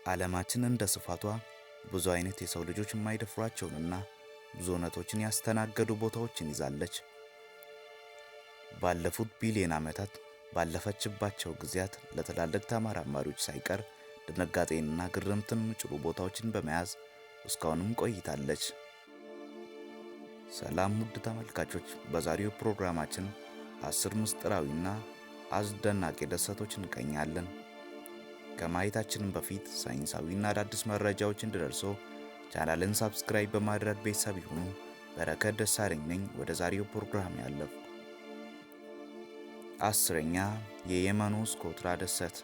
ዓለማችን እንደ ስፋቷ ብዙ አይነት የሰው ልጆች የማይደፍሯቸውንና ብዙ እውነቶችን ያስተናገዱ ቦታዎችን ይዛለች። ባለፉት ቢሊዮን ዓመታት ባለፈችባቸው ጊዜያት ለትላልቅ ተመራማሪዎች ሳይቀር ድንጋጤንና ግርምትን የሚጭሩ ቦታዎችን በመያዝ እስካሁንም ቆይታለች። ሰላም ውድ ተመልካቾች፣ በዛሬው ፕሮግራማችን 10 ምስጢራዊና አስደናቂ ደሴቶችን እንቃኛለን። ከማየታችንም በፊት ሳይንሳዊና አዳዲስ መረጃዎች እንዲደርሶ ቻናልን subscribe በማድረግ ቤተሰብ ይሁኑ። በረከት ደሳለኝ ነኝ። ወደ ዛሬው ፕሮግራም ያለፍኩ። 10ኛ፣ የየመኑ ስኮትራ ደሴት።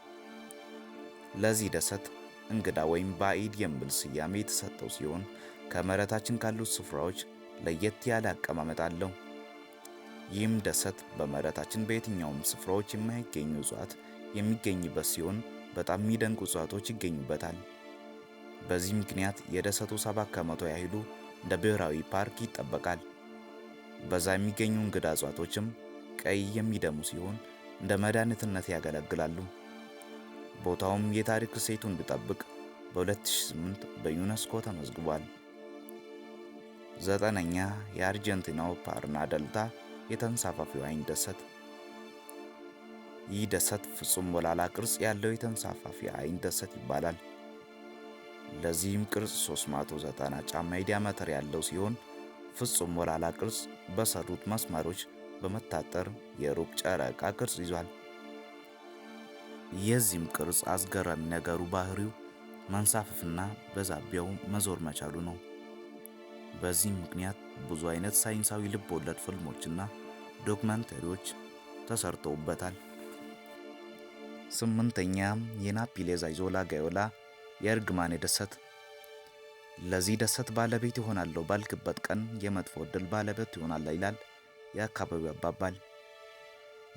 ለዚህ ደሴት እንግዳ ወይም ባዕድ የሚል ስያሜ የተሰጠው ሲሆን ከመሬታችን ካሉት ስፍራዎች ለየት ያለ አቀማመጥ አለው። ይህም ደሴት በመሬታችን በየትኛውም ስፍራዎች የማይገኙ እጽዋት የሚገኝበት ሲሆን በጣም የሚደንቁ እጽዋቶች ይገኙበታል። በዚህ ምክንያት የደሴቱ 7% ያህሉ እንደ ብሔራዊ ፓርክ ይጠበቃል። በዛ የሚገኙ እንግዳ እጽዋቶችም ቀይ የሚደሙ ሲሆን እንደ መድኃኒትነት ያገለግላሉ። ቦታውም የታሪክ እሴቱ እንዲጠብቅ በ2008 በዩኔስኮ ተመዝግቧል። 9ኛ፣ የአርጀንቲናው ፓራና ደልታ የተንሳፋፊው አይን ደሴት። ይህ ደሴት ፍጹም ሞላላ ቅርጽ ያለው የተንሳፋፊ አይን ደሴት ይባላል። ለዚህም ቅርጽ 390 ጫማ ዲያሜትር ያለው ሲሆን ፍጹም ሞላላ ቅርጽ በሰሩት መስመሮች በመታጠር የሩብ ጨረቃ ቅርጽ ይዟል። የዚህም ቅርጽ አስገራሚ ነገሩ ባህሪው መንሳፈፍና በዛቢያው መዞር መቻሉ ነው። በዚህም ምክንያት ብዙ አይነት ሳይንሳዊ ልብ ወለድ ፊልሞችና ዶክመንተሪዎች ተሰርተውበታል። 8ኛ፣ የናፒሌዛ ኢዞላ ጋዮላ የእርግማን ደሴት። ለዚህ ደሴት ባለቤት ይሆናለሁ ባልክበት ቀን የመጥፎ ዕድል ባለቤት ይሆናል ይላል የአካባቢው አባባል።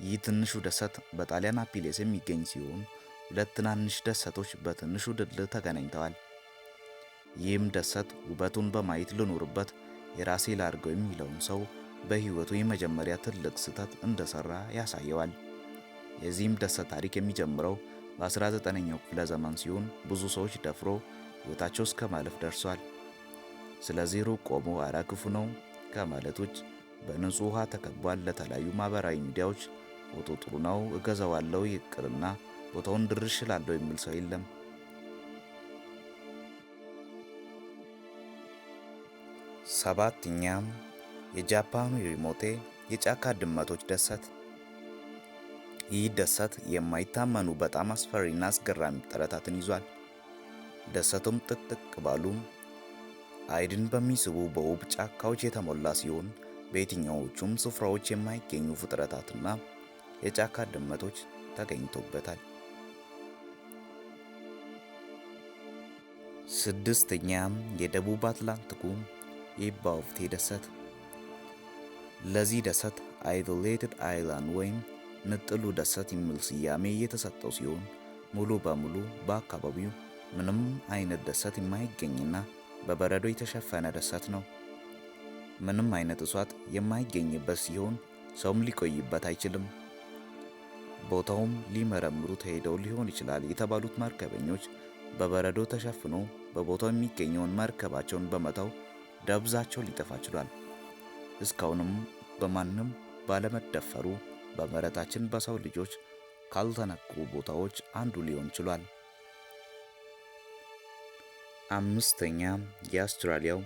ይህ ትንሹ ደሴት በጣሊያን ናፒሌስ የሚገኝ ሲሆን ሁለት ትናንሽ ደሴቶች በትንሹ ድልድይ ተገናኝተዋል። ይህም ደሴት ውበቱን በማየት ልኖርበት የራሴ ላድርገው የሚለውን ሰው በሕይወቱ የመጀመሪያ ትልቅ ስህተት እንደሰራ ያሳየዋል። የዚህም ደሴት ታሪክ የሚጀምረው በ19ኛው ክፍለ ዘመን ሲሆን ብዙ ሰዎች ደፍሮ ሕይወታቸው እስከ ማለፍ ደርሷል። ስለዚህ ሩቅ ቆሞ ኧረ ክፉ ነው ከማለት ውጭ በንጹህ ውሃ ተከቧል። ለተለያዩ ማህበራዊ ሚዲያዎች ፎቶ ጥሩ ነው እገዛዋለሁ ይቅርና ቦታውን ድርሽ እላለሁ የሚል ሰው የለም። 7ኛ፣ የጃፓኑ የሪሞቴ የጫካ ድመቶች ደሴት። ይህ ደሴት የማይታመኑ በጣም አስፈሪና አስገራሚ ፍጥረታትን ይዟል። ደሴቱም ጥቅጥቅ ባሉ አይድን በሚስቡ በውብ ጫካዎች የተሞላ ሲሆን በየትኛዎቹም ስፍራዎች የማይገኙ ፍጥረታትና የጫካ ድመቶች ተገኝቶበታል። 6ኛ፣ የደቡብ አትላንቲኩ የባውፍቴ ደሴት። ለዚህ ደሴት Isolated Island ወይም ንጥሉ ደሴት የሚል ስያሜ የተሰጠው ሲሆን ሙሉ በሙሉ በአካባቢው ምንም አይነት ደሴት የማይገኝና በበረዶ የተሸፈነ ደሴት ነው። ምንም አይነት እጽዋት የማይገኝበት ሲሆን ሰውም ሊቆይበት አይችልም። ቦታውም ሊመረምሩ ተሄደው ሊሆን ይችላል የተባሉት መርከበኞች በበረዶ ተሸፍኖ በቦታው የሚገኘውን መርከባቸውን በመተው ደብዛቸው ሊጠፋ ችሏል። እስካሁንም በማንም ባለመደፈሩ በመሬታችን በሰው ልጆች ካልተነኩ ቦታዎች አንዱ ሊሆን ችሏል። 5ኛ፣ የአውስትራሊያው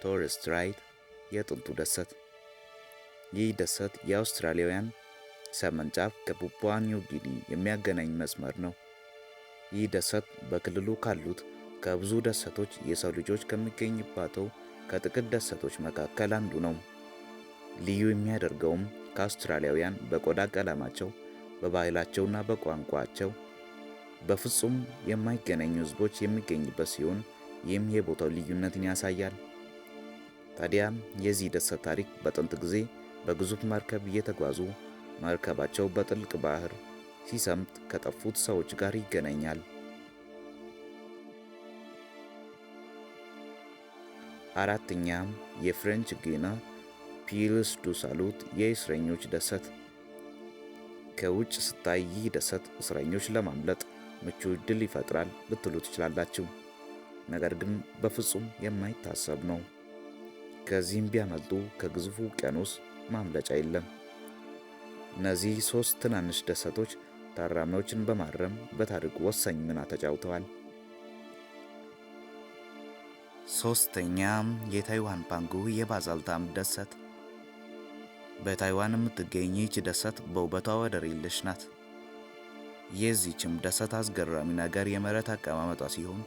ቶሬስ ስትራይት የጥንቱ ደሴት። ይህ ደሴት የአውስትራሊያውያን ሰሜን ጫፍ ከፓፑዋ ኒው ጊኒ የሚያገናኝ መስመር ነው። ይህ ደሴት በክልሉ ካሉት ከብዙ ደሴቶች የሰው ልጆች ከሚገኝባቸው ከጥቂት ደሴቶች መካከል አንዱ ነው። ልዩ የሚያደርገውም ከአውስትራሊያውያን በቆዳ ቀለማቸው፣ በባህላቸውና በቋንቋቸው በፍጹም የማይገናኙ ሕዝቦች የሚገኝበት ሲሆን ይህም የቦታው ልዩነትን ያሳያል። ታዲያ የዚህ ደሴት ታሪክ በጥንት ጊዜ በግዙፍ መርከብ እየተጓዙ መርከባቸው በጥልቅ ባህር ሲሰምጥ ከጠፉት ሰዎች ጋር ይገናኛል። 4ኛ፣ የፍሬንች ጊና ፒልስ ዱ ሳሉት የእስረኞች ደሴት። ከውጭ ስታይ ይህ ደሴት እስረኞች ለማምለጥ ምቹ ዕድል ይፈጥራል ልትሉ ትችላላችሁ። ነገር ግን በፍጹም የማይታሰብ ነው። ከዚህም ቢያመልጡ ከግዙፉ ውቅያኖስ ማምለጫ የለም። እነዚህ ሶስት ትናንሽ ደሴቶች ታራሚዎችን በማረም በታሪኩ ወሳኝ ሚና ተጫውተዋል። ሶስተኛ፣ የታይዋን ፓንጉ የባዛልት አምድ ደሴት። በታይዋን የምትገኝ ይህች ደሴት በውበቷ ወደር የለሽ ናት። የዚህችም ደሴት አስገራሚ ነገር የመሬት አቀማመጧ ሲሆን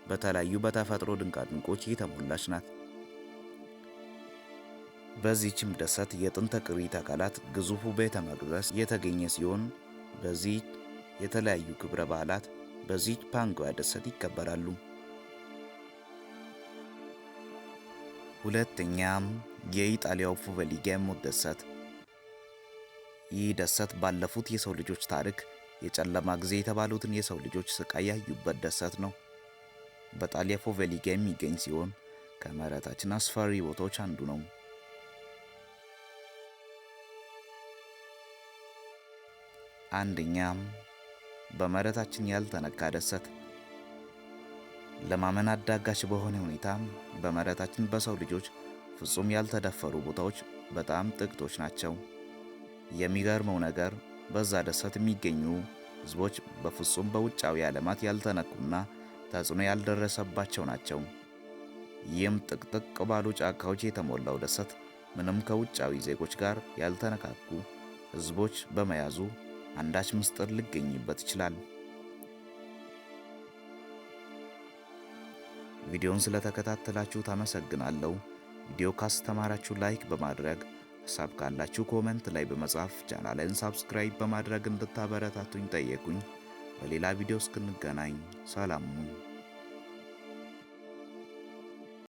በተለያዩ በተፈጥሮ ድንቃድንቆች የተሞላች ናት። በዚህችም ደሴት የጥንተ ቅሪተ አካላት ግዙፉ ቤተ መቅደስ የተገኘ ሲሆን በዚህ የተለያዩ ክብረ በዓላት በዚህች ፓንጓ ደሴት ይከበራሉ። ሁለተኛም፣ የኢጣሊያው ፎቬሊጋ የሞት ደሴት። ይህ ደሴት ባለፉት የሰው ልጆች ታሪክ የጨለማ ጊዜ የተባሉትን የሰው ልጆች ስቃይ ያዩበት ደሴት ነው። በጣሊያ ፎቬሊጋ የሚገኝ ሲሆን ከመሬታችን አስፈሪ ቦታዎች አንዱ ነው። አንደኛም፣ በመሬታችን ያልተነካ ደሴት። ለማመን አዳጋች በሆነ ሁኔታ በመሬታችን በሰው ልጆች ፍጹም ያልተደፈሩ ቦታዎች በጣም ጥቂቶች ናቸው። የሚገርመው ነገር በዛ ደሴት የሚገኙ ሕዝቦች በፍጹም በውጫዊ ዓለማት ያልተነኩና ተጽዕኖ ያልደረሰባቸው ናቸው። ይህም ጥቅጥቅ ባሉ ጫካዎች የተሞላው ደሴት ምንም ከውጫዊ ዜጎች ጋር ያልተነካኩ ሕዝቦች በመያዙ አንዳች ምስጢር ሊገኝበት ይችላል። ቪዲዮን ስለተከታተላችሁ አመሰግናለሁ። ቪዲዮ ካስተማራችሁ like በማድረግ፣ ሀሳብ ካላችሁ comment ላይ በመጻፍ፣ ቻናሌን subscribe በማድረግ እንድታበረታቱኝ ጠየቅኩኝ። በሌላ ቪዲዮ እስክንገናኝ ሰላም ሁኑ።